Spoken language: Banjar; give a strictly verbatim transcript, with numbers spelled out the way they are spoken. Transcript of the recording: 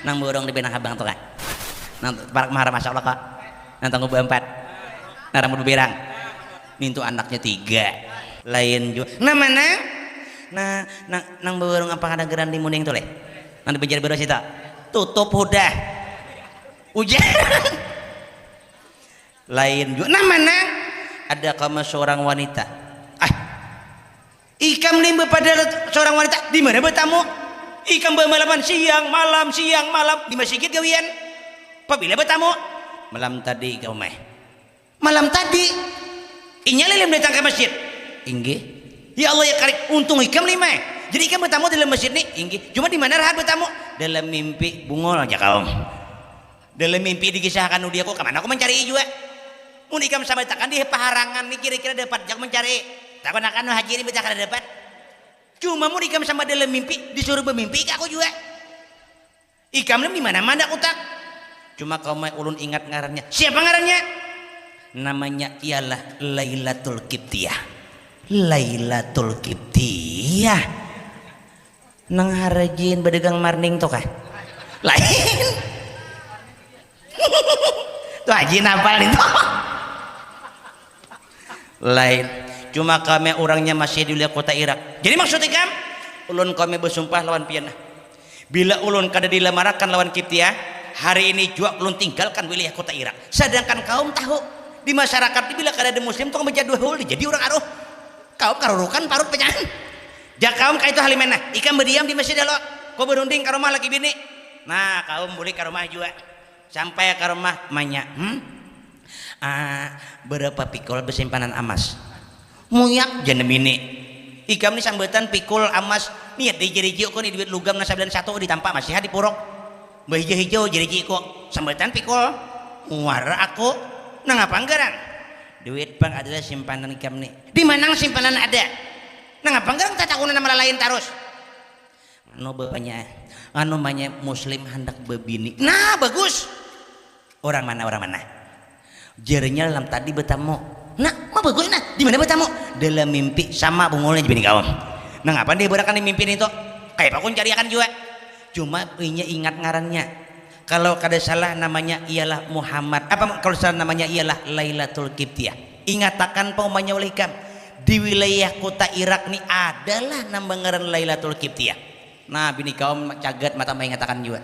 Nang burung di Minangkabang tu kah? Nang parak mahar masya Allah kah? Nang tangguh baampat. Nang rambut babirang. Nintu anaknya tiga. Lain jua. Nah mana? Nah, nang nang burung apa kada geran di muning tu leh? Nang di Banjar Baru situ. Tutup hudah. Ujar. Lain jua. Nah mana? Ada kama seorang wanita. Ah, ikam limba pada seorang wanita di mana batamu? Ikam bamalaman siang malam siang malam di masigit gawian. Pabila batamu? Malam tadi ikam meh. Malam tadi. Inya lilim datang ka masjid. Inggih. Ya Allah ya karik, untung ikam lima. Jadi ikam batamu dalam masjid ni? Inggih. Cuma di mana rahat batamu? Dalam mimpi. Bungul aja kaum. Dalam mimpi dikisahakan udiaku, kamana aku mancarii jua? Mun ikam sambatakan di paharangan ni kira-kira dapat jak mancarii. Takunakan nu haji ni bacah kada dapat. Cuma mun ikam sambat dalam mimpi, disuruh bamimpi ka aku jua. Ikam lim di mana mandak utak? Cuma kaumai ulun ingat ngarannya. Siapa ngarannya? Namanya ialah Lailatul Kiptiah. Lailatul Kiptiah. Nang harajin badagang marning tu kah? Lain. Tu haji napal nih tu. Lain. Cuma kami orangnya masih di wilayah kota Irak. Jadi maksud ikam, ulun kami bersumpah lawan pian nah. Bila ulun kada dilamarakan lawan Kiptiah, hari ini jua ulun tinggalkan wilayah kota Irak. Sedangkan kaum tahu di masyarakat ini bila kada ada muslim tukang bejadwahul jadi orang aruh. Kaum karurukan parut penyangan. Jak kaum kaitu Halimah nah, ikam berdiam di masjid dalo. Kau berunding ke rumah laki bini. Nah, kaum bulik ke rumah jua. Sampai ke rumah manya, hmm? Ah, berapa pikul bersimpanan amas? Muyak jana bini. Ikam ni sambatan pikul amas, niat di jari jiuk ni duit lugam nang sabilan satu ditampa masih di puruk. Bahijau-hijau jari jiku, sambatan pikul. Muara aku. Nangapa anggaran? Duit pang adalah simpanan ikam ni. Di mana simpanan ada? Nangapa anggaran tatakunan malalain tarus? Anu bapanya, anu manya muslim handak babini. Nah, bagus. Orang mana, orang mana? Jarnya dalam tadi batamu. Nah, ma bagus nah. Di mana batamu? Dalam mimpi sama bungulnya bini kaum. Nangapa dia barakan di mimpi itu? Kayak pakun cariakan jua. Cuma inya ingat ngarannya. Kalau kada salah namanya ialah Muhammad. Apa kalau salah namanya ialah Lailatul Kiptiah. Ingatakan paumanya oleh ikam. Di wilayah kota Irak ni adalah nang bangaran Lailatul Kiptiah. Nah, bini kaum cagat mata maingatakan jua.